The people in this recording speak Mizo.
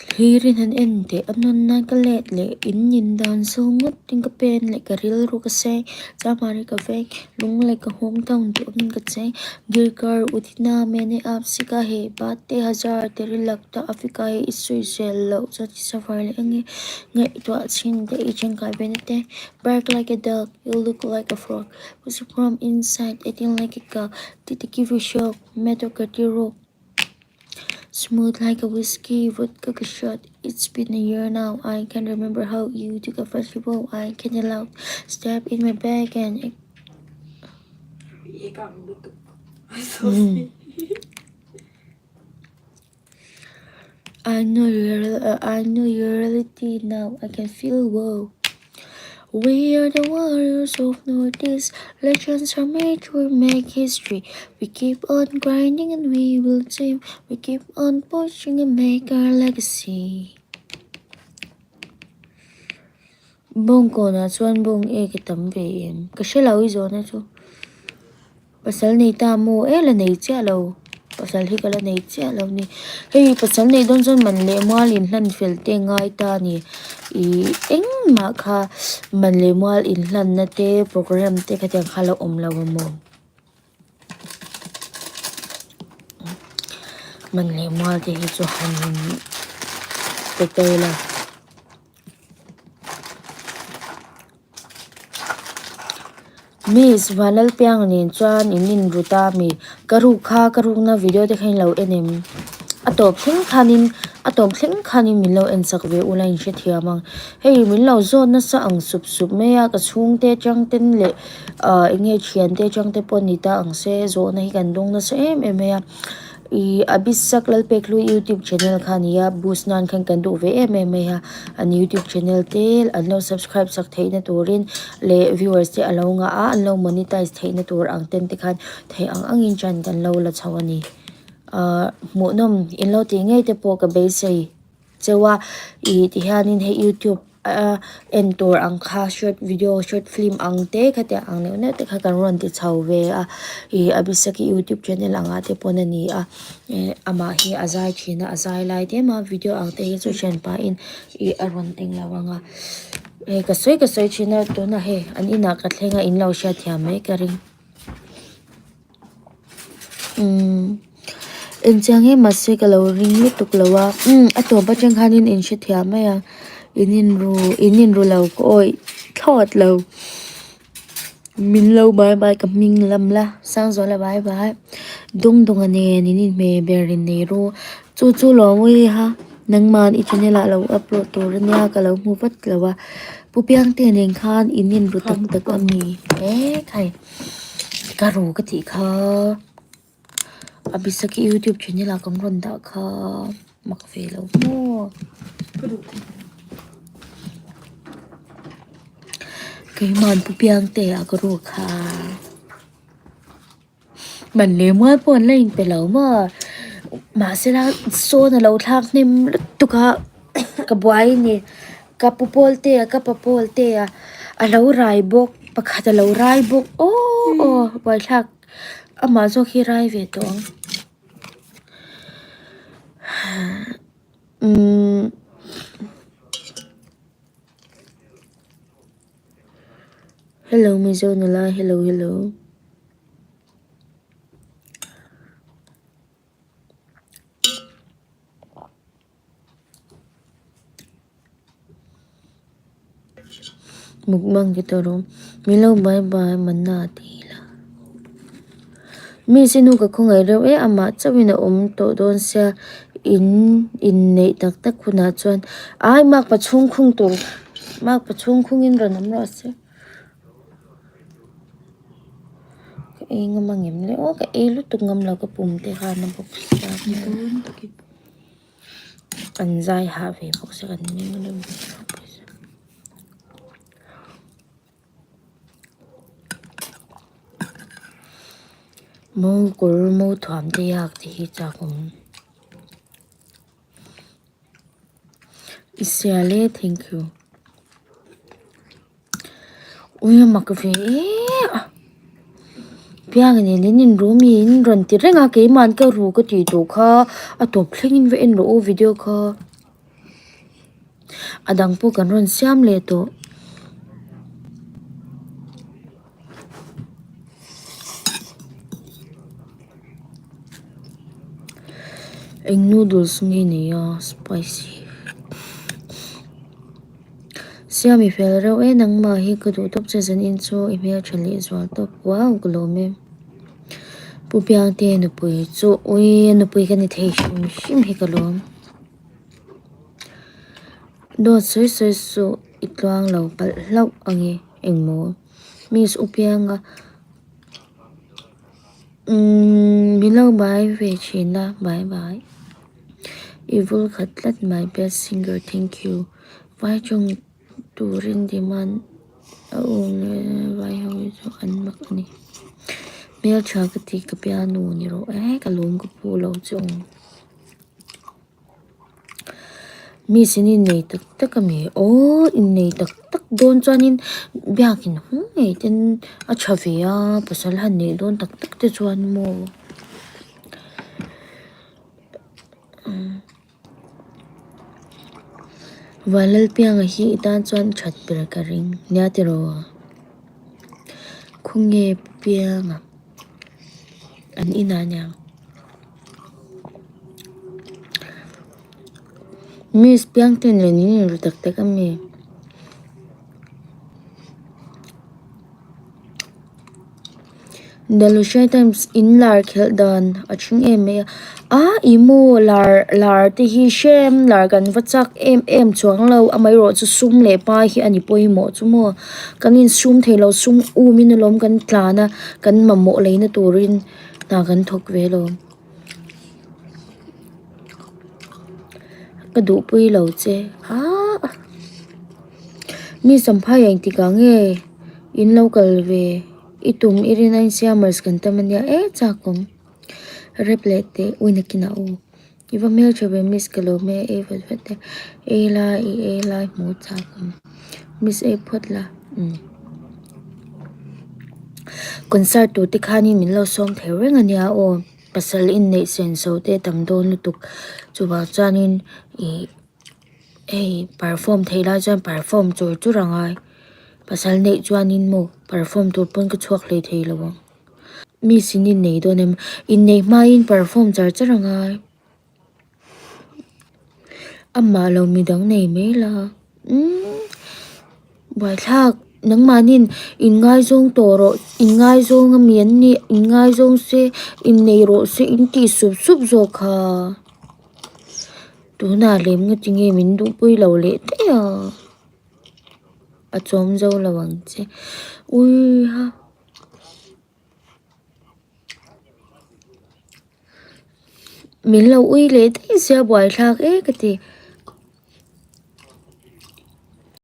Thlirin han en teh a nawn nan ka let leh in nin dan zawng ngawtin ka pen leh ka rilru ka seng chamari ka veng lung leh ka hometown duh angin ka cheng Girkar Udina mene aap sikha he bate hazar teri lagta Africa he i sawisel loh chuan i suffer leh enge ngaihtuah chhin teh i tangkai ve na te bark like a dog you look like a frog pussy from inside acting like a cock did they give you shock matter ka ti rawk. Smooth like a whiskey, vodka ka shot. It's been a year now. I can remember how you took a fresh bowl. I can allow step in my bag and I know your uh, I know your reality now. I can feel whoa. We are the warriors of Northeast. Legends are made to make history. We keep on grinding and we will dream. We keep on pushing and make our legacy. Bawngkawnah chuan bawng ek a tam ve em? Ka hre lo i zawhna chu. Pasal nei ta maw? E la nei chiah lo. Pasal hi ka la nei chiah lo ni. Hei pasal neih dawn chuan man leh mual inhlan fel te ngai ta a ni. Ih engmah kha man leh mual inhlanna te program te khatiang kha la awm lo a maw? Man leh mual te hi chu han pe ta ila. Miss Vanlalpianga nen chuan in inrut a mi ka ruk kha ka rukna video te kha in lo en em a tawp thleng khanin a tawp thleng khanin min lo en sak ve ula in hrethiam ang hei min lo zawt nasa ang sup sup mai a ka chhungte atang ten leh ah eng nge thiante atang te pawh ni ta ang se zawhna hi kan dawng nasa em em mai a. Ih Abhisak Lalpekhlui youtube channel kha a ni a boost nan khan kan duh ve em em mai a an youtube channel te an lo subscribe sak theih na turin leh viewers te a lo ngah a an lo monetize theih na tur ang ten te khan theih ang angin chan kan lo la chho a ni ahh hmuhnawm in lo tih ngei te pawh ka beisei. Cheu a ih ti hianin hei youtube a en tur ang kha short video short film ang te khatiang ang neuh neuh te kha kan rawn ti chho ve a ih a bisaki youtube channel ang ah te pawn a ni a eh amah hi a zai thin a a zai lai te emaw video ang te hi chu thian pahin ih a rawn eng lo ang a hei ka sawi ka sawi thin a tunah hei an inah ka thleng a in lo hriatthiam mai ka ring. Umm engchiang em mahse ka lo ring lutuk lo a umm a tawp atang khanin in hrethiam mai a in inru in inru lo ka awih thlawt lo min lo bye bye ka hming lam la Sangzuala bye bye Dawngdawnga nen in inhmeh ber in nei ru chu chu lawm ha nangman i channel ah lo upload tur ania ka lo hmu vat lo a Pu Piangte nen khan in inru tak tak a mi ekhai. Ka ru ka tih kha Abisaki youtube channel ah kan rawn dah kha mak ve lo maw keimah pu piangte ah ka ru kha man leh mual pawh an la inpe lo maw mahsela sawn a lo thlak hnem lutuk a ka buai a ni. Ka pu pawl te a ka pa pawl te a a lo rai bawk pakhat a lo rai bawk aw aw buaithlak amah zawk hi rai ve tawh ang umm hello mizo nula hello hello. Mukbang ti tawh rawh min lo bye bye manna ti ila mi se nu ka khawngaih reuh e amah chauhin a awm tawh dawn sia in inneih tak tak hunah chuan ai makpa chhung khung tur makpa chhung khungin rawn awm rawh se ka ei ngam ang em le aw ka ei lutuk ngam lo ka pum te khan a bawk sia. An zai hah ve bawk se kan ning reuh bawk se. Mo kawr mo thuam te hak te hi chak awm. I sial e thank you. Ui a mak ve e a piang nen in inru mi in rawn ti reng a keimahni ka ru ka tih tawh kha a tawp thlengin va en rawh aw video kha. A dang pawh kan rawn siam leh tawh. Eng noodles nge ni a spicy siam i fel reuh e nangmah hi ka duh tawp che zanin chu i hmeltha leh zual tawp wow ka lawm e Pu Piangte nupui chu ui nupui ka ni thei hrim hrim hi ka lawm dawt sawi sawi suh i tluang lo palh hlauh ang e engmaw miss u Pianga umm min lo bai ve thin a bye bye i vul khat tlat mai best singer thank you vai tawng turin demand a awm leh vai ho hi chu an mak a ni hmeltha ka ti ka piano ni rawh e ka lawm ka pu lo chu. Miss in innei tak tak a mi aw innei tak tak dawn chuanin biakin hung ngei ten a tha ve a pasal han neih dawn tak tak te chuan maw Vanlalpianga hi i tan chuan that ber ka ring nia tiraw khawnge Pianga an inah aniang. Miss Piangte nen in inru tak tak a mi? The Lushai Times in lar khelh dan a thing em mai a, a ih maw lar lar te hi hrem lar kan va chak em em chuang lo amaherawhchu sum leh pa hi a ni pawimawh chu maw kan insum thei lo sum um in alawm kan tlan a kan mamawh leina turin. Hna kan thawk ve lo. Ka duhpui lo che ah mi samphai engtik ah nge in lo kal ve i tum i rin a insiamers kan tam ania e chak awm rep leh teh ui nakinah aw i va hmeltha ve miss ka lo hmel ei vat vat e ei lai i ei lai hmuh chak awm miss ei phawt la umm. Concert tur te khanin min lo sawm thei reng ania aw pasal inneih sen so te a tam dawn lutuk chuvang chuanin ih hei perform theih lai chuan perform chur chur a ngai pasal neih chuanin maw perform tur pawn ka chhuak hlei thei lo ang miss in innei dawn em inneih hmain perform char char a ngai. Amah lo midang nei mai la umm buaithlak nangmahniin inngaizawng tawh rawh inngaizawng ami an nih inngaizawng se innei rawh se in tih sup sup zawk kha tunah lem nga tinge min duhpui lo leh daih a a chawm zo lo ang che ui ha. Min lo ui leh daih sia buaithlak e ka ti.